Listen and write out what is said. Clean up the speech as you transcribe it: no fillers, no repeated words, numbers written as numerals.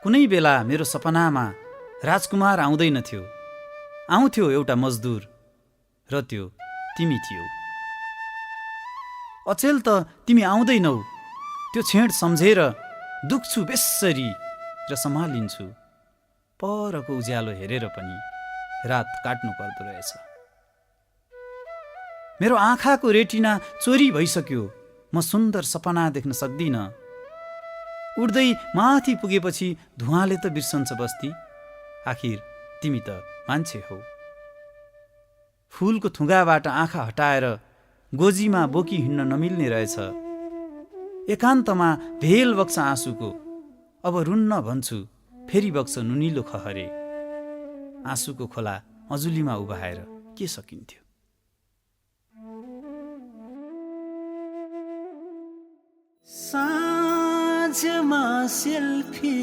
कुनै बेला मेरो सपनामा राजकुमार आउँदैनथ्यो, आउँथ्यो एउटा मजदुर, र त्यो तिमी थियौ। अचेल त तिमी आउँदैनौ, त्यो छेड सम्झेर दुख्छु बेस्सरी र सम्हालिन्छु। परको उज्यालो हेरेर पनि रात काट्नु पर्दो रहेछ। मेरो आँखाको रेटिना चोरी भइसक्यो, म सुन्दर सपना देख्न सक्दिनँ। उड्दै माथि पुगेपछि धुवाँले त बिर्सन्छ बस्ती, आखिर तिमी त मान्छे हौ। फूलको थुगाबाट आँखा हटाएर गोजीमा बोकी हिँड्न नमिल्ने रहेछ। एकान्तमा भेल बग्छ आँसुको, अब रुन्न भन्छु फेरि बग्छ नुनिलो खहरे। आँसुको खोला अजुलीमा उभाएर के सकिन्थ्यो। साँझमा सेल्फी